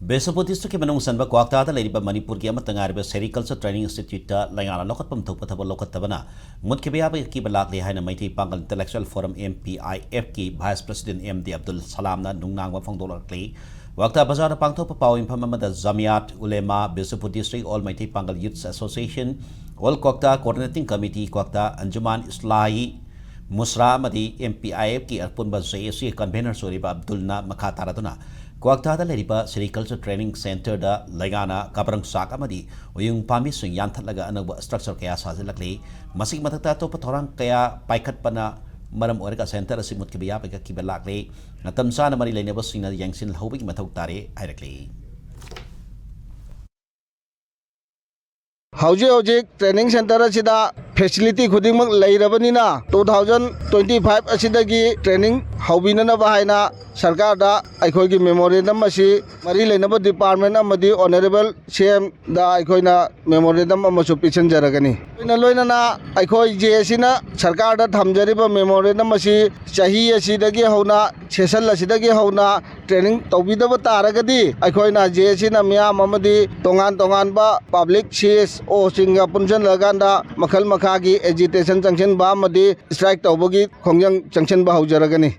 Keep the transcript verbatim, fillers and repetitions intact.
ꯕꯤꯁꯅꯨꯄꯨꯔ ꯗꯤꯁꯇ꯭ꯔꯤꯛꯀꯤ ꯃꯅꯨꯡ ꯆꯟꯕ ꯀ꯭ꯋꯥꯛꯇꯥꯗ ꯂꯩꯔꯤꯕ ꯃꯅꯤꯄꯨꯔꯒꯤ ꯑꯃꯠꯇ ꯉꯥꯏꯔꯕ ꯁꯦꯔꯤꯀꯜꯆꯔ ꯇ꯭ꯔꯦꯅꯤꯡ ꯏꯟꯁꯇꯤꯇ꯭ꯌꯨꯠꯇ ꯂꯩꯉꯥꯛꯅ ꯂꯧꯈꯠꯐꯝ ꯊꯣꯛꯄ ꯊꯕꯛ ꯂꯧꯈꯠꯇꯕꯅ ꯃꯨꯠꯈꯤꯕ ꯌꯥꯕꯒꯤ ꯑꯀꯤꯕ ꯂꯥꯛꯂꯦ ꯍꯥꯏꯅ Meitei Pangal intellectual forum, M P I ꯑꯦꯐꯀꯤ vice president M D Abdul ꯁꯂꯥꯝꯅ ꯅꯨꯡꯅꯥꯡꯕ ꯐꯣꯡꯗꯣꯛꯂꯛꯂꯤ꯫ ꯀ꯭ꯋꯥꯛꯇꯥ ꯕꯖꯥꯔꯗ ꯄꯥꯡꯊꯣꯛꯄ ꯄꯥꯎ ꯃꯤꯐꯝ ꯑꯃꯗ Jamiat Ulema, Bishnupur district all Meitei Pangal youths association, all Kwakta coordinating committee, Kwakta Anjuman ꯏꯁꯂꯥꯍꯤ ꯃꯨꯁꯔꯥ ꯑꯃꯗꯤ ꯑꯦꯝ ꯄꯤ ꯑꯥꯏ ꯑꯦꯐꯀꯤ ꯑꯄꯨꯟꯕ ꯖꯦ ꯑꯦ ꯁꯤ ꯀꯟꯚꯦꯅꯔꯁꯨ ꯑꯣꯏꯔꯤꯕ ꯑꯕꯗꯨꯜꯅ ꯃꯈꯥ ꯇꯥꯔꯗꯨꯅ ꯀ꯭ꯋꯥꯛꯇꯥꯗ ꯂꯩꯔꯤꯕ ꯁꯦꯔꯤꯀꯜꯆꯔ ꯇ꯭ꯔꯦꯅꯤꯡ ꯁꯦꯟꯇꯔꯗ ꯂꯩꯉꯥꯛꯅ ꯀꯕ꯭ꯔꯪ ꯆꯥꯛ ꯑꯃꯗꯤ ꯎꯌꯨꯡ ꯄꯥꯝꯕꯤꯁꯤꯡ ꯌꯥꯟꯊꯠꯂꯒ ꯑꯅꯧꯕ ꯁ꯭ꯇ꯭ꯔꯛꯆꯔ ꯀꯌꯥ ꯁꯥꯖꯤꯜꯂꯛꯂꯤ꯫ ꯃꯁꯤꯒꯤ ꯃꯊꯛꯇ ꯑꯇꯣꯞꯄ ꯊꯧꯔꯥꯡ ꯀꯌꯥ ꯄꯥꯏꯈꯠꯄꯅ ꯃꯔꯝ ꯑꯣꯏꯔꯒ ꯁꯦꯟꯇꯔ ꯑꯁꯤ ꯃꯨꯠꯈꯤꯕ ꯌꯥꯕꯒꯤ ꯑꯀꯤꯕ ꯂꯥꯛꯂꯦ꯫ ꯃꯇꯝ ꯆꯥꯅ ꯃꯔꯤ ꯂꯩꯅꯕꯁꯤꯡꯅ ꯌꯦꯡꯁꯤꯟꯍꯧꯕꯒꯤ ꯃꯊꯧ ꯇꯥꯔꯦ ꯍꯥꯏꯔꯛꯂꯤ꯫ ꯍꯧꯖꯤꯛ ꯍꯧꯖꯤꯛ ꯇ꯭ꯔꯦꯅꯤꯡ ꯁꯦꯟꯇꯔ ꯑꯁꯤꯗ ꯐꯦꯁꯤꯂꯤꯇꯤ ꯈꯨꯗꯤꯡꯃꯛ ꯂꯩꯔꯕꯅꯤꯅ, ꯇꯨ ꯊꯥꯎꯖꯟ ꯇ꯭ꯋꯦꯟꯇꯤ ꯐꯥꯏꯚ ꯑꯁꯤꯗꯒꯤ ꯇ꯭ꯔꯦꯅꯤꯡ ꯍꯧꯕꯤꯅꯅꯕ ꯍꯥꯏꯅ ꯁꯔꯀꯥꯔꯗ ꯑꯩꯈꯣꯏꯒꯤ ꯃꯦꯃꯣꯔꯦꯟꯗꯝ ꯑꯁꯤ ꯃꯔꯤ ꯂꯩꯅꯕ ꯗꯤꯄꯥꯔꯠꯃꯦꯟ ꯑꯃꯗꯤ ꯑꯣꯅꯔꯦꯕꯜ ꯁꯤ ꯑꯦꯝꯗ ꯑꯩꯈꯣꯏꯅ ꯃꯦꯃꯣꯔꯦꯟꯗꯝ ꯑꯃꯁꯨ ꯄꯤꯁꯤꯟꯖꯔꯒꯅꯤ꯫ ꯂꯣꯏꯅ ꯂꯣꯏꯅꯅ ꯑꯩꯈꯣꯏ ꯖꯦ ꯑꯦ ꯁꯤꯅ ꯁꯔꯀꯥꯔꯗ ꯊꯝꯖꯔꯤꯕ ꯃꯦꯃꯣꯔꯦꯟꯗꯝ ꯑꯁꯤ ꯆꯍꯤ ꯑꯁꯤꯗꯒꯤ ꯍꯧꯅ, ꯁꯦꯁꯟ ꯑꯁꯤꯗꯒꯤ ꯍꯧꯅ ꯇ꯭ꯔꯦꯅꯤꯡ ꯇꯧꯕꯤꯗꯕ ꯇꯥꯔꯒꯗꯤ, ꯑꯩꯈꯣꯏꯅ ꯖꯦ ꯑꯦ ꯁꯤꯅ ꯃꯤꯌꯥꯝ ꯑꯃꯗꯤ ꯇꯣꯉꯥꯟ ꯇꯣꯉꯥꯟꯕ ꯄꯕ꯭ꯂꯤꯛ ꯁꯤ ꯑꯦꯁ ꯑꯣꯁꯤꯡꯒ ꯄꯨꯟꯁꯤꯜꯂꯀꯥꯟꯗ ꯃꯈꯜ ꯃꯈꯥꯒꯤ ꯑꯦꯖꯤꯇꯦꯁꯟ ꯆꯪꯁꯤꯟꯕ ꯑꯃꯗꯤ ꯁ꯭ꯇ꯭ꯔꯥꯏꯛ ꯇꯧꯕꯒꯤ ꯈꯣꯡꯖꯪ ꯆꯪꯁꯤꯟꯕ ꯍꯧꯖꯔꯒꯅꯤ꯫